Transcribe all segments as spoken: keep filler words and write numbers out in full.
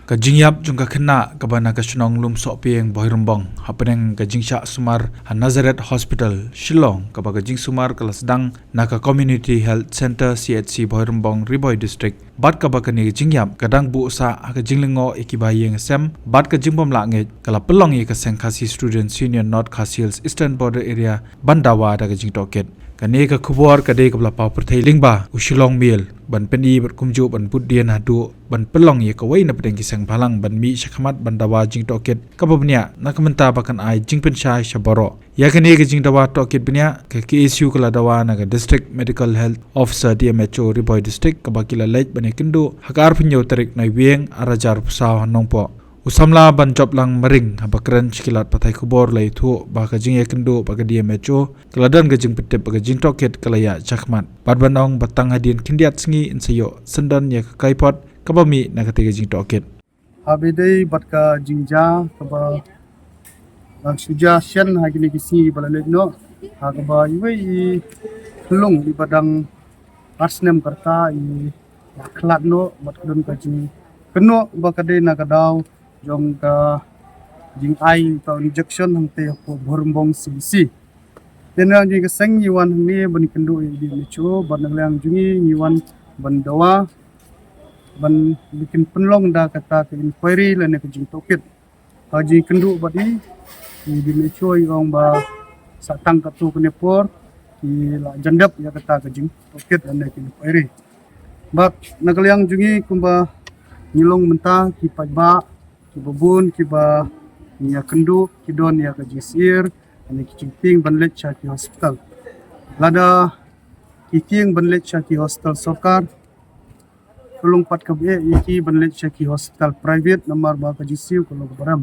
Ka jingïap jong ka khynnah kaba na ka shnong Lumsohpieng, Bhoirymbong, hapdeng ka jingshah sumar ha Nazareth Hospital, Shillong, kaba ka jingsumar ka la sdang na ka Community Health Centre, C H C, Bhoirymbong, Ri Bhoi District. Bad kaba kane ka jingïap ka dang buh sah ha ka jinglyngngoh ïa kiba ïeng sem, bad ka jingbym lah ngeit ka la pynlong ïa ka seng Khasi Students Union North Khasi Hills Eastern Border Area ban dawa da ka jingtohkit. Kane ka khubor ka dei kaba la paw pyrthei lyngba u Shillong Mail ban pyni bad kumjuh ban bud dien haduh ban pynlong ïa kawei na pdeng ki seng bhalang ban mih shakhmat ban dawa jingtohkit kaba bniah, na ka bynta ba kan ai jingpynshai sha baroh. Ïa kane ka jingdawa tohkit bniah, ka K S U ka la dawa na ka District Medical Health Officer, D M H O, Ri Bhoi District, kaba ki la leit ban ïakynduh ha ka arphew hynñiew tarik Naiwieng arhajar arphew saw ha Nongpoh. U samla ban jop lang maring haba kren sha ki lad pathai khubor la ïathuh ba ka jingïakynduh bad ka D M H O ka la don ka jingpyntip ba ka jingtohkit ka la ïaid shakhmat, bad ban ong ba tang hadien khyndiat sngi yn sa ïoh syndon ïa ka kaipot kaba mih na katei ka jingtohkit. Haba ïadei bad ka jingjia kaba la shu jia shen ha kine ki sngi ba la leit noh, ha kaba iwei i khyllung iba dang ar snem ka rta i la khlad noh bad ka don ka jingkynnoh ba ka dei na ka daw jong ka jingai ka injection hangtei hapoh Bhoirymbong C H C. Te na ka liang jong ka seng ngi wan hangne ban kynduh ïa i D M H O, bad na ka liang jong ngi ngi wan ban dawa ban, ba kin pynlong da kata ka inquiry lane ka jingtohkit. Ka jingkynduh bad i, i D M H O i ong ba sa tang katto katne por ki la jan dep ïa kata ka jingtohkit lane ka inquiry. Bad na ka liang jong ngi kumba ngi long mynta, ki paidbah kiba bun kiba ngi ïakynduh ki don ïa ka jingsyier lane ki jingtieng ban leit sha ki hospital. Lada ki tieng ban leit sha ki hospital sorkar, ka long pat kaba eh ïa ki ban leit sha ki hospital private namar ba ka jingsiew ka long kaba rem.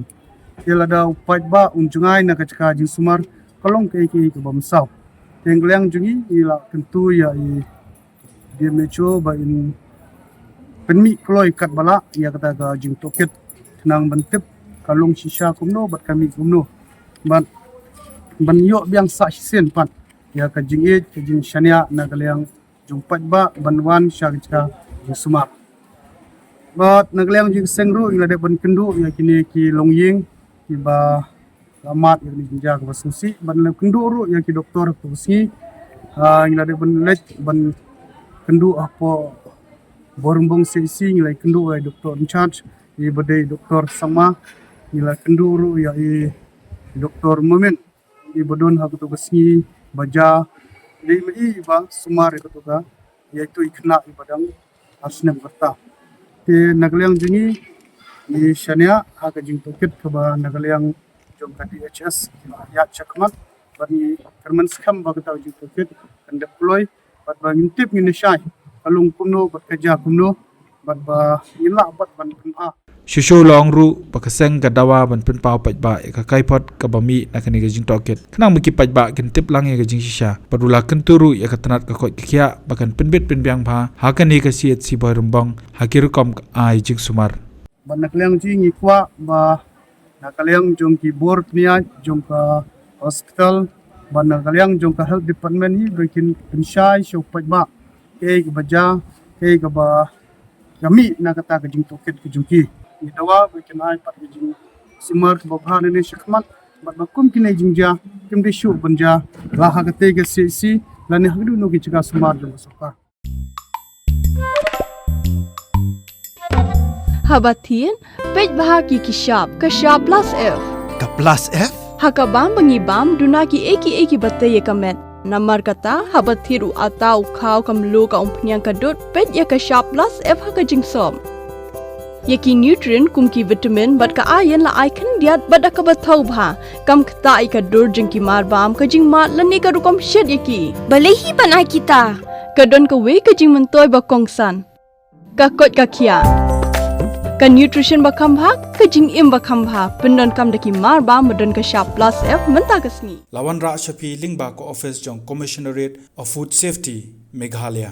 Te lada u paidbah un jngai na ka jaka jingsumar, ka long kaei kaei kaba mynsaw. Te na ka liang jong ngi ngi la kyntu ïa i D M H O ba in pynmih kloi katba lah ïa kata ka jingtohkit, khnang ban tip ka long shisha kumno bad ka mih kumno, bad ban ïoh biang sah shisien pat ïa ka jingïeit ka jingshaniah na ka liang jong paidbah ban wan sha ka jaka jingsumar. Bad na ka liang jong ka seng ruh ngi la dep ban kynduh ïa kine ki longïing kiba la mad ïa kane ka jingjia kaba sngewsih, bad ngi la kynduh ruh ïa ki doktor ha kato ka sngi. Ah, ngi la dep ban leit ban kynduh hapoh Bhoirymbong C H C, ngi la kynduh ïa i doktor in charge, iba dei i Doktor Sangma. Ngi la kynduh ruh ïa i Doktor Momin, iba don ha kato ka sngi ba jia, dei ma i iba sumar ïa kato ka, ïa ito i khynnah iba dang ar snem ka rta. Te na ka liang jong ngi ngi shaniah ha ka jingtohkit kaba na ka liang jong ka D H S ki la ïaid shakhmat, bad ngi kyrmen skhem ba kata ka jingtohkit kan dep kloi, bad ba ngin tip ngin ïa shai ka long kumno bad ka jia kumno, bad ba ngin lah bad ban pynbha. Shuh shuh la ong ruh ba ka seng ka dawa ban pynpaw paidbah ïa ka kaipot kaba mih na kane ka jingtohkit, khnang ba ki paidbah kin tip lang ïa ka jingshisha, bad u la kyntu ruh ïa ka tnat ka koit ka khiah ba kan pynbit pynbiang bha ha kane ka C H C Bhoirymbong ha ki rukom ai jingsumar. Bad na ka liang jong ngi ngi kwah ba na ka liang jong ki bor pynïaid jong ka hospital bad na ka liang jong ka health department hi ba kin pynshai sha u paidbah kaei kaba jia, kaei kaba ka mih na kata ka jingtohkit ka jong ki. Ngi dawa ba kin ai pat ka jingsumar kaba bha nangne shakhmat, bad ba kum kine jingjia kim dei shuh ban jia la ha katei ka C H C lane ha kano kano ki jaka sumar jong ka sorkar. Haba thied, peit bha ki ki shap, ka shap plus F. Ka plus F? Ha ka bam ba ngi bam, duna kiei kiei kiba tei ïa ka met. Namar kata, haba thied u atta u khaw, ka mluh, ka umphniang, ka dud, peit ïa ka shap plus F ha ka jingsop. Ïa ki nutrient kum ki vitamin bad ka iron la ai khyndiat bad da kaba thaw bha. Kam ktah ïa ka dur jong ki mar bam, ka jingmad lane ka rukom shet ïa ki. Balei hi ban ai kita? Ka don kawei ka jingmyntoi ba kongsan. Ka koit ka khiah. Ka nutrition ba kham bha, ka jingim ba kham bha. Pyndonkam da ki mar bam ba don ka shap plus F mynta ka sngi. La wanrah sha phi lyngba ka office jong Commissionerate of Food Safety, Meghalaya.